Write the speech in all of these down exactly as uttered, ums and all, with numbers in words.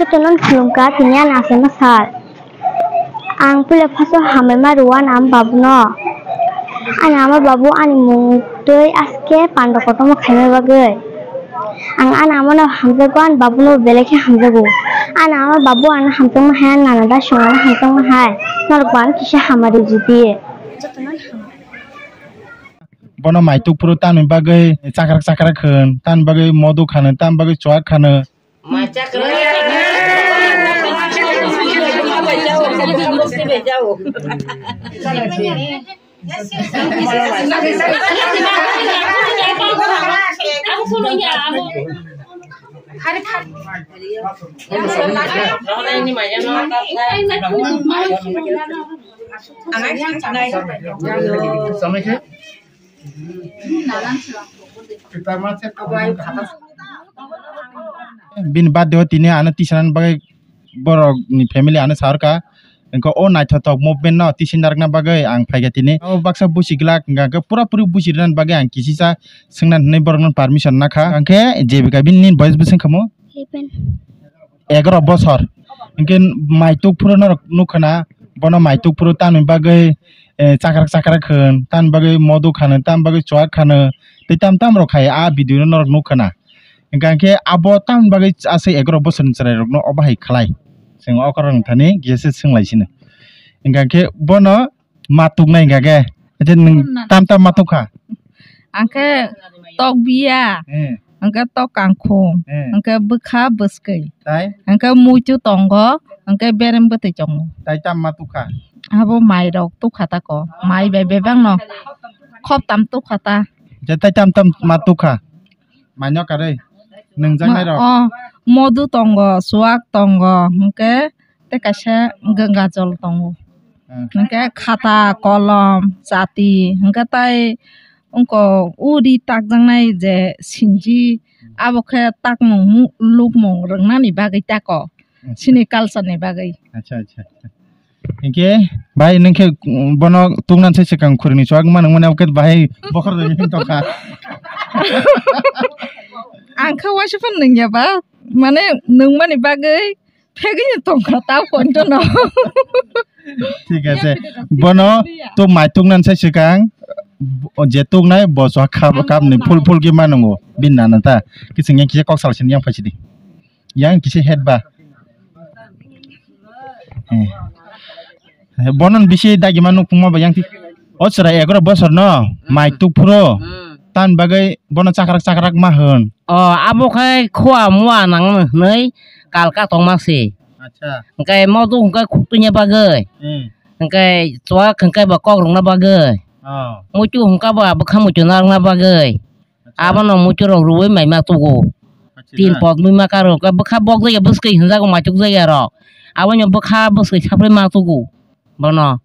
Jotono khulumkha tini ani achaima sal. Ang puila phaso hambai ma rwo ani ama babuno. Ani ama babu ani mung twi aske panda kotorma khaima bagwi. Ang ani amano hamjago, ani babuno belai khe hamjago. Ani ama babu ano hamjakma hai, ani nana da songano hamjakma hai. Norok bo ano kisa hamari jidi. Bono maituk phuru tamni bagwi chakrak chakrak hwn, tamni bagwi modu khano, tamni bagwi chuak khano. Bini birthday o tini ano tisana bagwi borok ni family ano sarka. Engkho o naithothok movement no tisinarwkna bagwi ang phaikha tini. O baksa busi glak hwnkha khe pura puri busi rwna bagwi ang kisisa swngna hinwi borokno permission nakha. Hwnkhe jebika bini voice bwswng khamu. Eleven. Egaroh bosor. Hwnkhe maituk phuru norok nukha na, bono maituk phuru tamni bagwi, eh, chakrak chakrak hwn, tamni bagwi modu khano, tamni bagwi chuak khano, tei tam tam rok khai a video no norok nukha na. Hwnkha khe abo tamni bagwi aswk egaroh bosorni chwrairokno obo hai khlai? Chwng okra rwng thani kisa se swng lai sino. Hwnkha khe bono ma tuknai hwnkha khe, je nwng tam tam ma tukha? Ang khe tok biya, eh, hwnkhe tok kangkhung, eh, hwnkhe bwkha bwskwi, tai? Hwnkhe muitu tongo, hwnkhe berem bwtwi tongo. Tai tam ma tukha? Abo mairok tukha tako, mai bai bebakno khoptam tukha ta. Je tai tam tam ma tukha? Maino karwi nungjaknai rok. Mo-, o, modu tongo, suwak tongo, hwnkhe tei kaisa gangajol tongo. Hmm. Hwnkhe khata, kolom, chati, hwnkhe tai wngko uri takjaknai je sinji, abo khe takmung mu-, lukmung rwngnani bagwi tako, hmm, chini culture ni bagwi. Acha, acha. Hinkhe bai nwng khe, mm, bono tungnan se swkang khurni chuak ma nungmani, abo khe bahai bokhor bai tongkha. Ang khe waisa phano nungya ba, mane nungmani bagwi phegwi no tongkha ta pointo no. Thik ase. Bono tuk mai tungnan se swkang, bo-, je tuknai bo chuak kap, kapni phul phul khe ma nungo. Bini nana ta. Kising yang kisa kok sal sini yang phaisidi. Yang kisa head ba. Eh. Bonon bisi dagi ma nukphung ma ba yang ti. O chwrai egaroh bosor no mai tuk phuru. Hmm. Tan bagwi bono chakrak chakrak ma hwn. O abo khai khua mua nang hwnwi kalka tongma se. Acha. Hwnkhe modu hwnkhe khuktuina bagwi. Hmm. Hwnkhe chuak hwnkhe bo kok rwngna bagwi. Oh. Muitu hwnkhe bo bwkha muitu narwkna bagwi. Acha. Abono muitu rok rwui mai ma tugo. Acha. Tin pot mui ma karo, bwkha bok jaya bwskwi hinjago maituk jaya rok. Abono bwkha bwskwi saprwi ma tugo. Bono.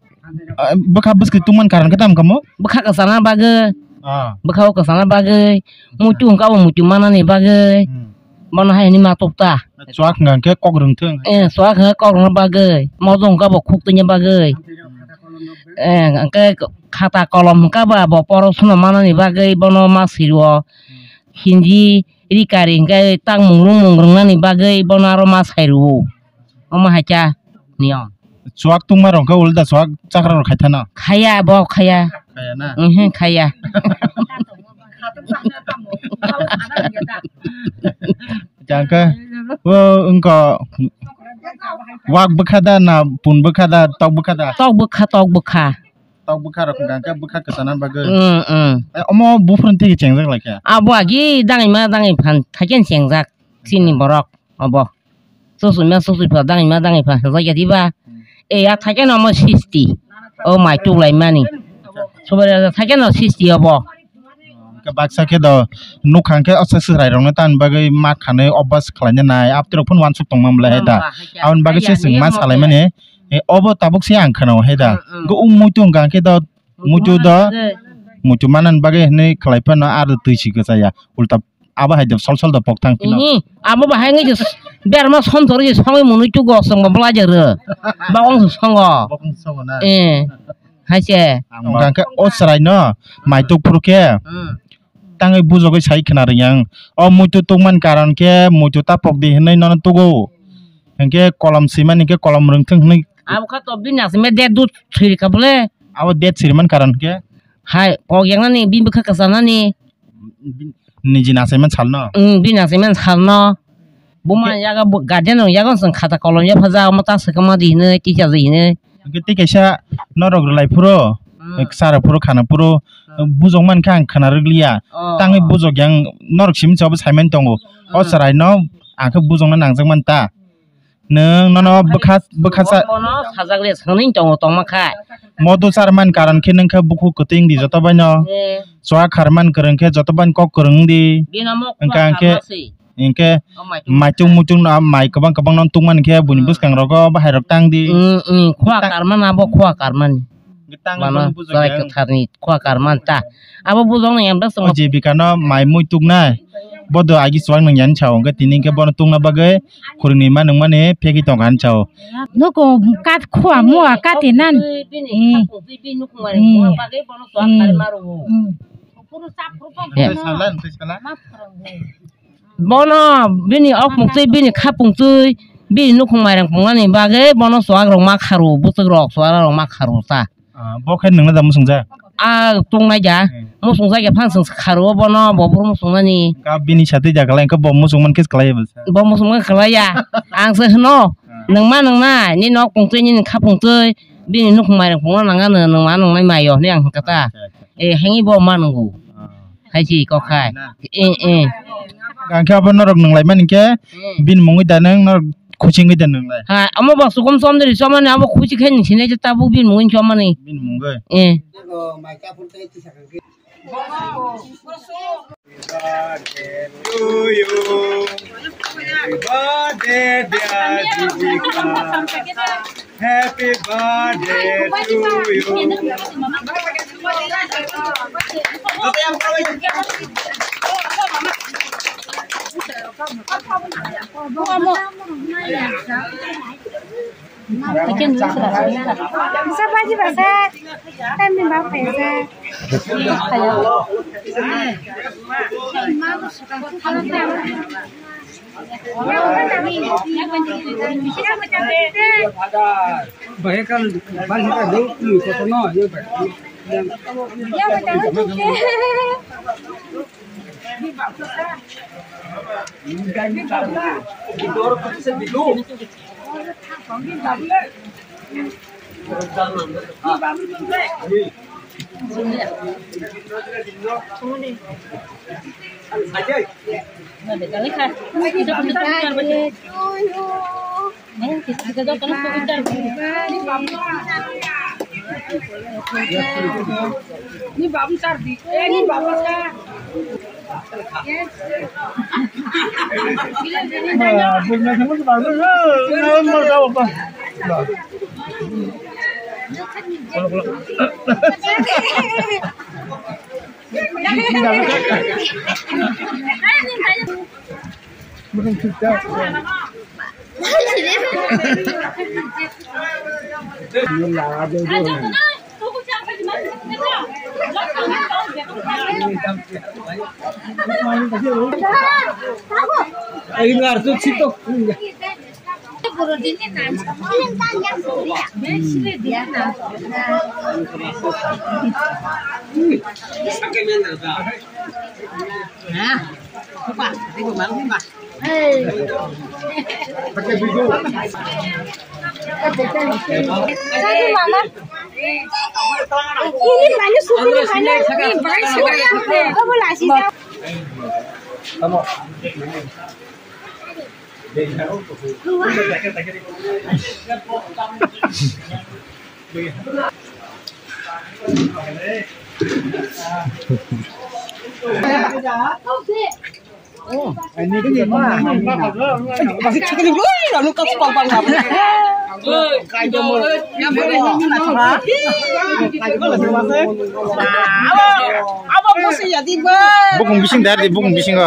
Ah, bwkha bwskwi tungmani karon khe tamo kamo? Bwkha kwchana bagwi. Ah. Bwkha o kwchana bagwi. Acha. Muitu hwnkha bo muitu manani bagwi. Hmm. Bono hai hwnwi ma tukta. Chuak hwnkha khe kok rwngthwng. Eh, chuak hwnkha kok rwngna bagwi. Modo hwnkha bo khuk twina bagwi. Eh, hwnkhe khata kolom hwnkha ba bo poro swnam manani bagwi bono ma sirwo. Hindi rikari hwnkhe tangmung rwngmung rwngnani bagwi bono aro ma sai rwo. Omo hai kha niyom. Chuak tungma rok hwnkhe ulta chuak chakra rok khai thano. Khaya bo khaya. Khaya na? Mhm, khaya. Jangka, o wngkha wak bwkha da na pun bwkha da, tok bwkha da? Tok bwkha, tok bwkha. Tok bwkha rok hwnkha khe bwkha kwchana bagwi. Mm, mm. Eh, omo buphuruni thiki chengjak laikha? Abo agi dangima dangiphan thaiken chengjak chini borok obo. Susuma susupha dangima dangipha hwjak ya diba? Hmm. E ya thaikeno omo sisti. O mai tuklaimani. Subari thaikeno sisti obo. Hwnkhe baksa khe do nukha hwnkhe o chwrai rokno tamni bagwi ma khanwi obas khlaina nai, abtwi rok phano uansuk tongma bwlai hai da. Aboni bagwi se chwng ma salaimani. E, obo tabuk se ang khwnao hai da. Mm, mm. Hwnkhe o muitu hwnkha hwnkhe do muitu do muitu manani bagwi hinwi khlai phano aro twi si kwchaya. Ulta abo hai da sol sol da pok thang phino. Ihi, abo bahai wngwi se berma som tor se songwi mwnwi tugo chwngbo bwlai jagro. Ba ong se songo. Bokong songo na. Eh, hai se. Ang hwnkha hwnkhe o chwraino mai tuk phuru khe. Hmm. Tangwi bujogwi sai khna rwngya ang. O muitu tukmani karon khe muitu ta pokdi hinwi nono tugo. Hinkhe kolom swimani hinkhe kolom rwngthwng hinwi. Abo kha to bini asime date dut thwirikha bole. Abo date swiriman karon hinkhe? Hai, kok yangnani, bini bwkha kwchanani. Niji nasaiman salno? Mm, bini nasaiman salno. Buma yaga bu-, guardian rok yago chwng khata kolom yaphajak, omo ta swkang ma di hinwi, teacher di hinwi. Hinkhe tei kaisa norok rwlai phuru, Mm. Sara phuru khana phuru, Mm. Bujok mankha ang khna rwgliya. Oh. Tangwi bujok yang norok simi chabo saimani tongo. O Mm. chwraino ang khe bujokna nangjak man ta. Nwng nono bwkha, bwkha sa- Bono sajak le swngwi tongo tongma kha. Modo charman karon khe nwng khe bukhuk kwtwi wng di joto baino. Eh. Chwa kharman kwrwng khe joto baino kok kwrwng wng di. Bino mo Wngkha khwa hwnkhe, kharma se. Hwnkhe O maitung maitung maitung no, mai kwbang kwbang no tungmani khe buini Hmm. bwskang rogo bahai rok tang di. Hmm, hmm, khwa Tang- karmani abo khwa karmani. Tang Mano bujak chwrai yang. Kwtharni khwa karmani ta. Abo bujak nang yang bwskango. O jebika no mai mui tuknai. Bodo agi chuwak nang yan sao, hwnkhe tini hwnkhe bono tungna bagwi khurungnwi ma nungmani phegwi tongkha hinwi sao. Nuko kat khua mua kati nan. Bini Eh. Khapung twi bini nukhung mari Eh. Buma bagwi bono chuwak Eh. Kharwi ma rwo. Hmm. Eh. Tei sala, tei sala. Bono bini okmuk twi, bini khapung twi, bini nukhung mairang pungnani bagwi bono chuwak rok ma kharo, bwswk rok chuwak rok ma kharo ta. Ah, bo khe nungna da muchungjak? Ah, tongnai da. Hmm. Muchungjak ya phang chwng kharo bono, bo boro muchungnani. Ka bini satwi da kwlai, ka bo muchung man khe kwlai ya bwsa? Bo muchung man kwlai ya. Ang se hwno, Hmm. Nung ma nung na, ni nok pung twi, ni khapung twi, bini nukhung mairang pungna nang ano, nung ma nung nai mayo, ni ang kata. Acha, acha. Eh, hengwi bo ma nungo. Ah. Hai si kok khai. Na. Eh, eh. Gangkhe abo norok nung lai mani khe, Hmm. Bini mungwi da nung norok khuchingwi da nung lai. Ha, amo bo sukum som diri somani abo khuchi khe ni sinai je tabuk bini mungwi somani. Bini mungwi. Eh. Birthday to you. Happy birthday, dear Jessica. Happy birthday to you. Sa baji basa, kami bak pesa. Bahai kan, bahai kan dulu, kotono, ya, Pak. Ya, betul. Ni babu sar di. Eh, ni babu sar. Bukung bising dar di, bukung bisingo.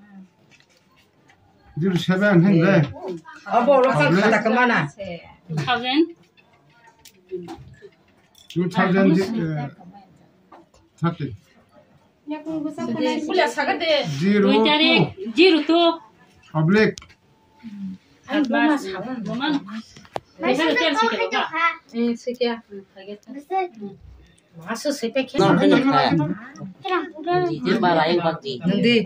Zero seven hin de. Abo lo kang khata kemana? Two thousand. Two thousand, eh, thirty. Zero two. Zero two. Public. Masu sepe khe. Nang khe nang kha. Nang di.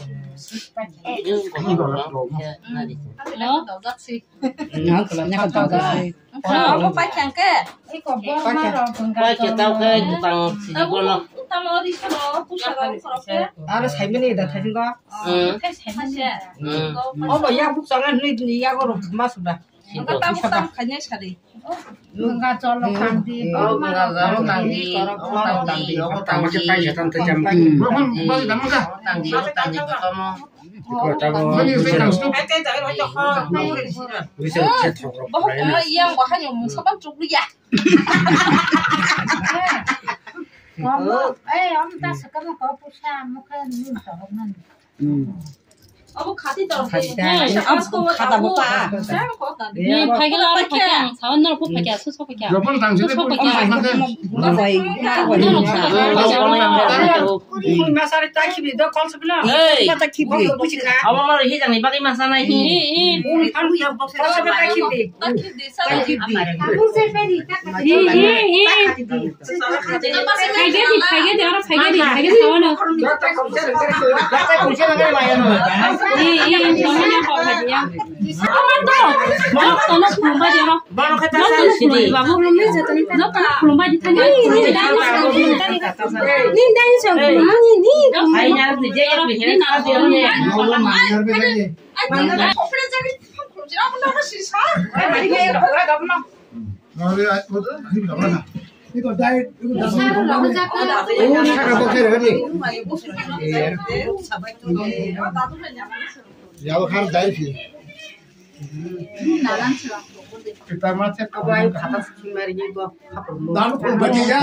Hello? Nang khe nang kha. Hello? Paikha khe. Paikha tau khe tang sini bono. Tamo ri soro pusa ro khoro khe. Aro saimani da thajin ba. Hmm. Khe saimani. Hmm. Obo ya buk chang ni ya go ro ma suda. Ang ka tamo tam khainai sari. Ganga cholo tangdi, oh, ganga cholo tangdi, oh, tangdi, oh, tangdi. Tangdi, oh, tangdi, kotomo. Bohok tongma yang bahai mung saban chukliya. Mama, eh, om ta sakama ko pusa mukha nin to man. Hmm. Abo khati to. Khati ta. Khata bo ta. Ni phaikila aro phaikya, sawan nor phu phaikya, suso phaikya. Jopon tang sini phu phaikya. Masari ta khibi do kol sabila. Hey. Ta khibi. Buji kha. Abo mar hi jani bagi masa nai hi. Hi, hi. Kol sabila ta khibi. Ta khibi. Hi, hi, hi. Phaigedi, phaigedi, aro phaigedi, phaigedi, sawan no. Hi, hi, sawan no, phaigedi ya. Ama to, ama to no khulumba di oro. No to no khulumba di thani. Ni dai song khulumba ni ni. Ai ya ni je ya ni. Iko dai, iko dai. Iko saka bokhe rega ni. Yabo khar dai phi. Kita macet. Abo ayo khata sukhi mari ni bo. Dan pun bagi ya.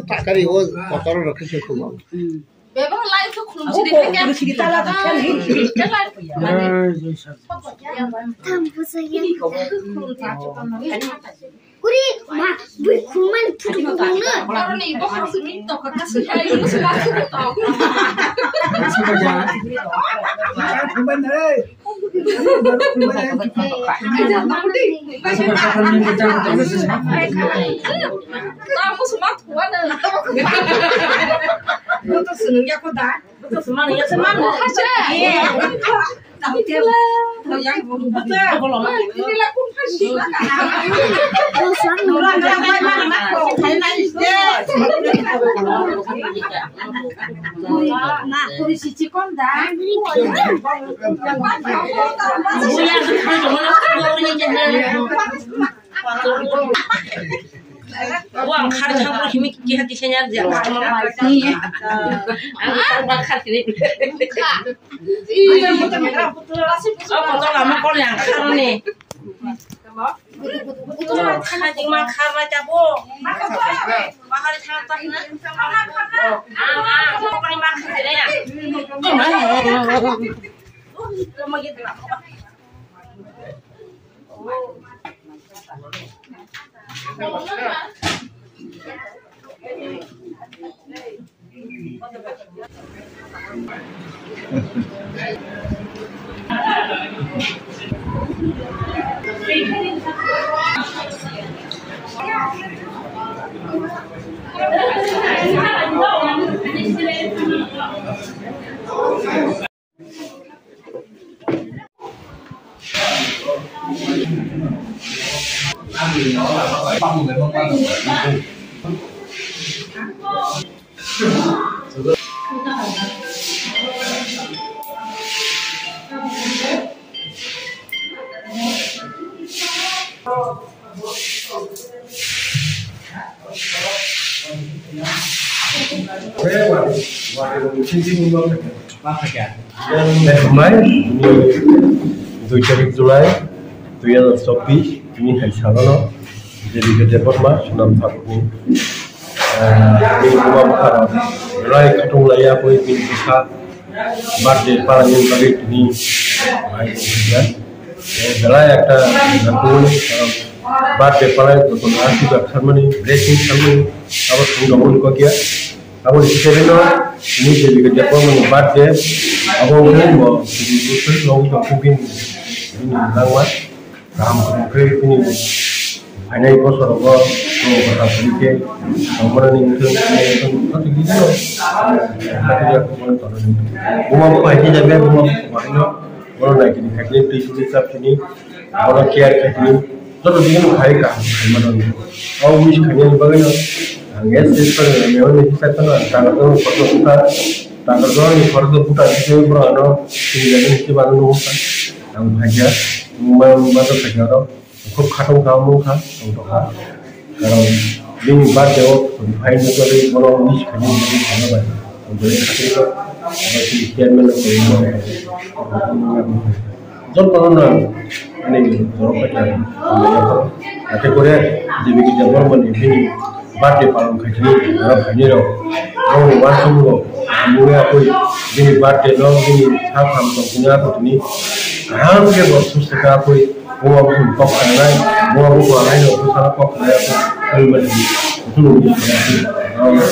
Takari o kotor rokhe se khuma. Bebang lai to khulum sidi khakya. Khulum sidi tala ta khan hin. Tala. Kuri ma bui khulum man phutu khulum na. Aro ni bo khasumi to khasumi ai mo sila to. Khulum man re. Buya kha tongmani buya uni khe. Bo ang khar khar bo himi khe hati senya dia. Ang khar ba khar khe. O kotor lama kol yang khar ni. Khajing ma khar na chabo. Bahar khar ta na. Ang ang ma khar ya. Mai, dui tarik July, dui hajar chobbish, tini hai salono, J B K Debbarma, Sonam Thakurni, ah, bini buma bupha rok rai khatung laiya bui bini bwsa birthday palani bagwi tini hai khaijak. Eh, belai ekta nangkukmani, ah, birthday palai jotono asirwad sanmani, blessing sanmani, abo thwng rok wngkha khe. Abo ni sisirino tini J B K Debbarmani birthday, abo wngkha bo tini bwswk nogwi tongkha bini, bini langma. Kaham kaham khe bini phainai bosorogo chwng bwsa kwrwi khe tongmani wngthung, wngthung, joto khe no, buma bupha hijabe buma bupha bahaino bono naikini khaikini twi twi chap sini, bono care khaikini joto digi no khai kaham khaimano. O wish khainani bagwino ang yes yes khainani mewani hisab kheno ang takarjani khoroksa bwkha, takarjani khoroksa bwkha khe borok ano sini jani hinkhe bagwi nukha. Ang phaikha, nungma bathang phaikha oro, khub khatungkha, mungkha, tongthokha. Karon bini birthday o phai nukjagwi bono wish khainani bagwi thangna bai. Ang belai khatung kha, abo chini chairman rok tongwi mano. Jotono nang ani borok bai kha. Ate kore J B K Debbarmani bini birthday palon khaikhe borok khainai rok. Bongni uansukmung bo hamwi akoi bini birthday no bini sak ham tongthokni akotini kaham khe bo susto khe akoi buma buphang kok khanai, buma buphang haino bwsano kok khanai akoi khulumani khulumani.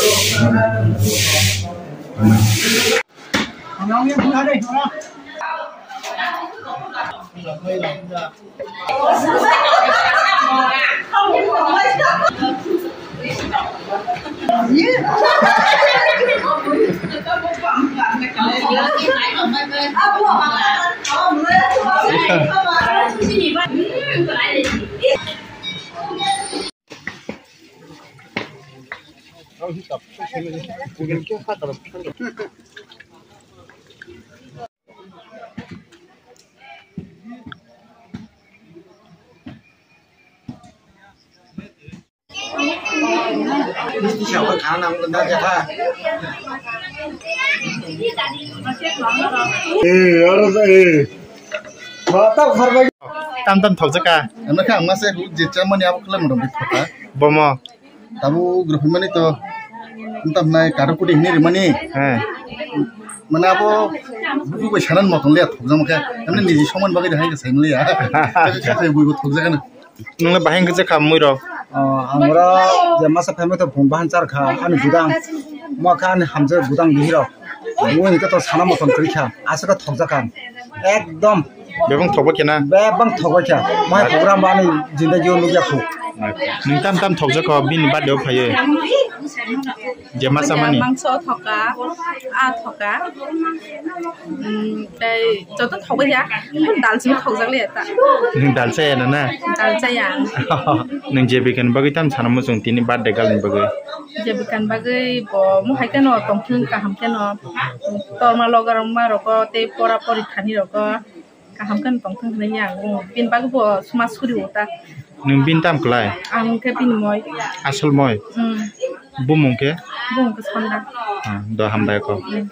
Tam tam thokjaka. Ano kha ang masa je chamani abo khlai mano bithoka. Bomo. Tabuk rwphaimani to, wng tamo nai katok kudi hinwi rwmani. He. Mane abo buku bai sanan motom le thokjak khe, ani niji somani bagwi de hai khe sai mali ya. Khe khe buibo thokjak ani. Nungla bahai wngkha je kha mui rok. Oh, ang oro je masa phaimani to phung bahan char kha, ani budang. Mo kha ani hamjak budang bihirok. Bo hwnwi khe to sana motom kwrwi kha, aswk khe thokjak kha. Ekdom. Bebang thokba khe na? Bebang thokba khe. Mai program bani jindagi o nukya khu. Nung tam tam thokjak kho bini birthday o phaiwi. Je ma samani. Mangso thoka, a thoka. Mm, tei joto thokba ya. Dal simi thokjak le ta. Nung dal chaya na na? Dal chaya. Nung J B K ni bagwi tam sana muchung tini birthday gal ni bagwi. J B K ni bagwi bo mohai khe no tongthung kaham khe no. Torma loga rok ma rok tei pora pori thani rok. Kaham khe tongthung hinwi ya ang bini bagwi bo suma suri o ta. Nung bini tam kwlai? Ang khe bini moi. Asol moi? Hmm. Bumung khe? Bumung khe Sonda. Ah, do hambai ko. Hmm.